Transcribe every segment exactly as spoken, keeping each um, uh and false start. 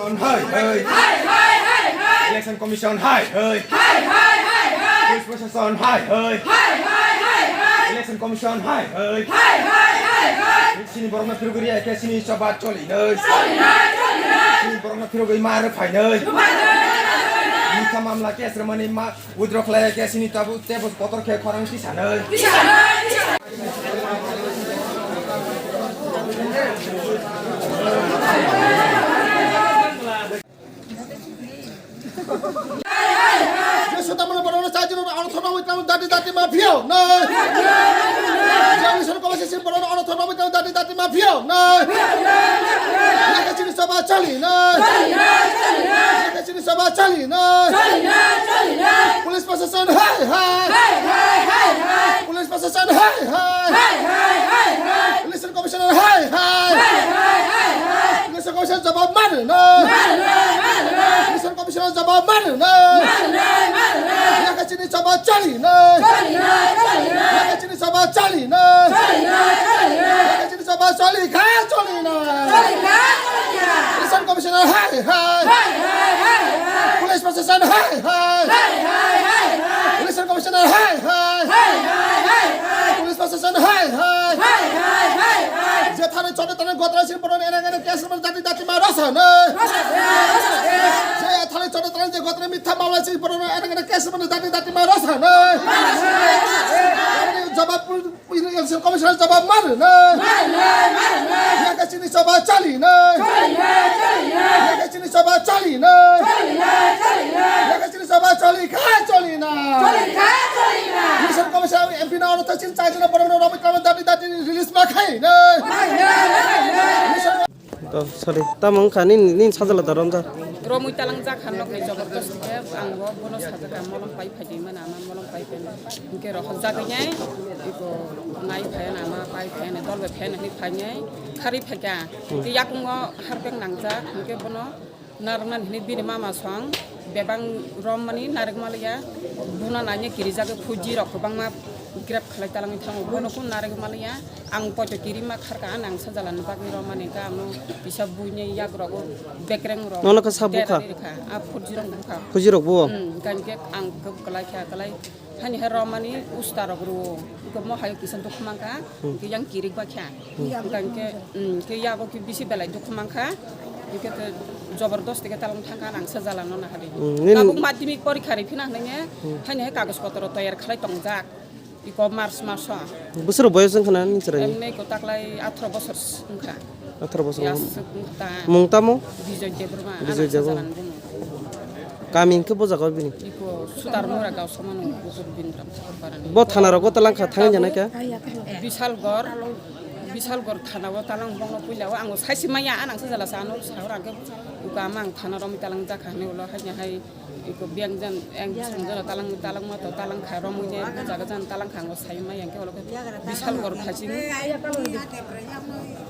Hai, hai. Election Commission, hai, hai. Police Proshashon, hai, hai. Election Commission, hai, hai. Sini borokno phirogwi riya khe sini choba choli nai. Sini borokno phirogwi ma rw phai nai. Mitha mamla case rwmani ma withdraw khlai khe sini tabuk tebo kotor khe khorang tisa nai. Je sutamano borokno chajirok ano thorna witnam dati dati ma phiyok nai. Je election commission sini borokno ano thorna witnam dati dati ma phiyok nai. Yakhe sini choba choli nai. Yakhe sini choba choli nai. Police Proshashon hai hai. Police Proshashon hai hai. Election Commissioner hai hai. Election Commission jawab mano na. Election Commissioner jawab mano na. Yakhe sini choba choli na. Yakhe sini choba choli na. Yakhe sini choba choli kha choli na. Election Commissioner hai hai. Police Proshashon hai hai. Election Commissioner hai hai. Police Proshashon hai hai. Je thani chole thani gotra sini borokno ena ena case rwmani dati dati ma rwsa nai. Je thani chole thani je gotra mitha mamla sini borokno ena ena case rwmani dati dati ma rwsa nai. Jawab Election Commission jawab mano nai. Yakhe sini choba choli nai. Yakhe sini choba choli nai. Yakhe sini choba choli kha choli na. Election Commission M P no ono thai sini chajana borokno romwi kama dati dati release ma khai nai. To, sorry, tamo wngkha nini, nini sajla da romjak. Romwi talangjak kha nokni jobordosti khe ang bo bono sajak kha molom pai phai di mano ama molom pai phai no. Hwnkhe rohorjagwi nai iko nai phai no ama pai phai no dol bai phai no hinwi phai nai kharwi phai kha. Hwnkhe yakungo harpek nangjak hwnkhe bono narwknani hinwi bini mama song bebang romani narwkma liya buna naina kirijagwi phuji rok kwbangma grab khlai talangwi thango bono kun narwkma liya. Ang poito kirima kharka, ang sajala ni bagwi romani ka, ang kisa buini yak rogo bekreng rok. Nono khe sa bukha? Terani rikha, a phurji rok bukha. Phurji rok buo? Hmm, gan ke ang kep kalai kha, kalai hani he romani usta rok ruo. Iko mo hayo kisa dukhu mangka, hmm, ke yang kirik ba kha. Hmm. Gan ke, hmm, ke yabo ke bisi belai dukhu mangka. Ike te jobordosti ke talang thangka, ang sajala no na hari. Hmm, nin- Tabuk madhyamik porikha ri phina hwnenge, hmm, hani he kagoj potro toyar khalai tongjak. Iko March maso. Bwswk boyos wngkha na nini chwraini? Emne iko taklai atharo bosor wngkha. Atharo bosor. Yaswk wngkha ta. Mung tamo? Bijoy Debbarma. Bijoy Debbarma. Kami hwnkhe bo jaga bini? Iko Sudar Mura Gausama no Bukur Bindram Chakrabarani. Bo thana rogo talang kha thangwi janai kha? Bisalgor. Bisalgor thana o talang bongno puila o ang saisi maya anang sajala sa ano sa ora ke uka amang thana romi talang jakha ne ulo hanya hai. Iko biyang jan, yang bwswng jora talang, talang ma to talang kha, romwi ne jaga jan talang kha, ang sai ma yang khe ulo khe Bisalgor phaching,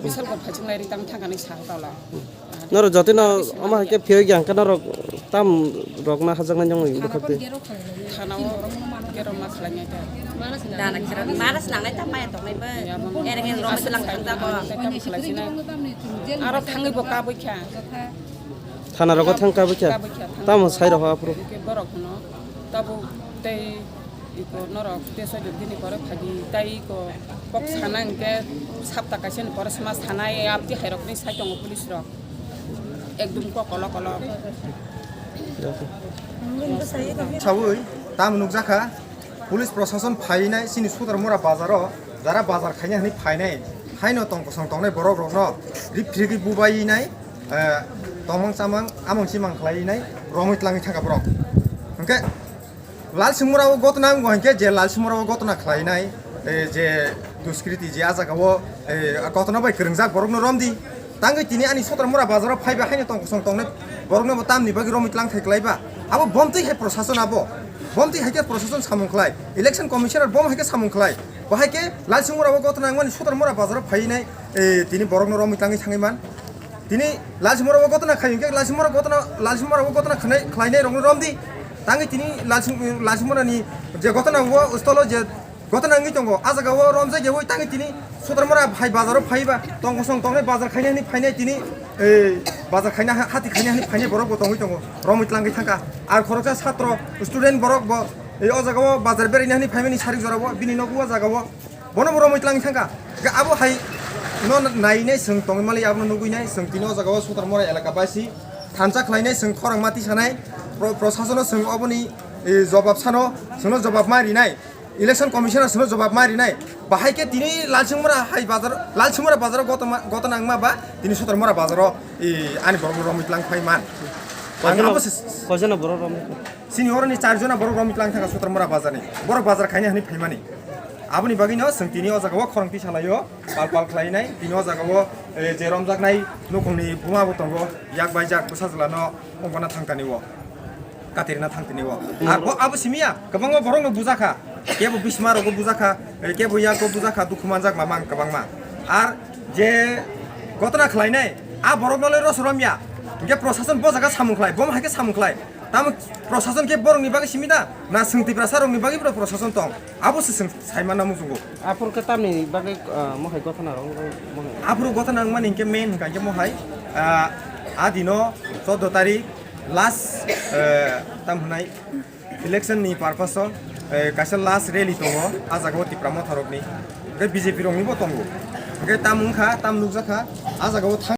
Bisalgor phaching lai ri tang thang ani sa tala. Norok jotono omo hai khe phiyok yang khe norok tam rok na hajak nai nong bwkhak twi. Thana o kero ma khlai nai ta. Dana kero, mara snang nai ta maya tong nai ba. Ya, bang. Ereng ereng romwi talang thang ta ko. Tam khlai sinai. Aro thangwi bo kabwi kha. Thana rogo thang kabwi kha. Kabwi kha, thang. Tamo sai roho aphuru. Hwnkhe borok hwno, tabuk tei iko norok tei soido bini pore phagi, tei iko kok sana hwnkhe sapta kaisa ni pore sma sanai, abdi hai rokni sai tongo police rok. Ekdum kok kolok kolok. Sawi, tamo nukjakha. Police prosason phainai chini Sudarmura bazaro, jara bazar khaina hwnwi phainai, haino tong kosong tongnai borok rokno rip phirigwi bubainai, eh, tongmang chamang amang chimang khlainai romwi tlangwi thangkha borok. Hwnkhe Lalsimura o gotna wngkha hwnkhe je Lalsimura o gotna khlainai, eh, je duskriti je a jaga o, eh, gotna bai kwrwngjak borokno romdi. Tangwi tini ani Sotramura bazaro phaiba haino tong kosong tongnai borokno bo tamni bagwi romwi tlang thai klaiba. Abo bomtwi hai prosason abo. Bomtwi hai khe prosason samung khlai. Election commissioner bom hai khe samung khlai. Bo hai khe Lalsimura o gotna wngmani Sotramura bazaro phainai, eh, tini borokno romwi tangwi thangwi man. Tini Lalsimura o gotna khai hwnkhe Lalsimura gotna, Lalsimura o gotna khnai, khlainai rokno romdi. Tangwi tini Lalsim-, Lalsimura ni je gotna o stolo je Gotona wngwi tongo, a jaga o romjak yawi tangwi tini Sotarmora hai bazar o phaiba, tong kosong tongnai bazar khaina hwnwi phainai tini, ei, bazar khaina ha-, hati khaina hwnwi phainai borok bo tongwi tongo, romwi tlangwi thangkha. Ar khoroksa satro, student borok bo, ei, o jaga o bazar beraina hwnwi phaimani sarik jora o, bini nogo o jaga o, bono bo romwi tlangwi thangkha. Ga abo hai no nainai chwng tongwi mali, abono nugwi nai chwng tini o jaga o Sotarmora elaka basi thansa khlainai chwng khorang mati sanai, pro-, prosasono chwng oboni, ei, jobab sano, chwngno jobab ma rinai. Election Commissioner sino jobab ma rinai. Bahai khe tini Lalsingmura hai bazar, Lalsingmura bazaro gotoma, gotona wngma ba tini Sotarmura bazaro, i, ani borok romwi tlang phai man. Ang Koijono, abo se koijono borok romwi? Sini oroni char jona borok romwi tlang thangkha Sotarmura bazarni. Borok bazar khaina hwnwi phaimani. Aboni bagwino chwng tini o jaga o khorang tisa laio, pal pal khlainai. Tini o jaga o, e, je romjaknai nukhungni buma bo tongo, yak bai jak bwsa jwlano ongkona thang tani o. Katirina thang tini o. Ar bo abo simiya, kwbangma borokno bujakha. Kebo bisma rogo bujakha, eh, kebo yago bujakha, dukhu manjak ma mang kwbangma. Ar je gotona khlainai, a borokno le rosorom ya. Hingke prosason bo jaga samung khlai, bom hai khe samung khlai. Tamo prosason khe borokni bagwi simi da, na chwng Tiprasa rokni bagwi bro prosason tong. Abo se chwng saimana muchungo. Aphuru khe tamni bagwi, ah, mohai gotona rok, mohai. Aphuru gotona wngmani hingke main hingka hingke mohai, ah, a dino choddo tarik last, eh, tam hwnai election ni purpose o, eh, kaisa last rally tongo, a jaga o Tipra Motha rokni, hingke B J P rokni bo tongo, hingke tam wngkha, tam nukjakha, a jaga o thang.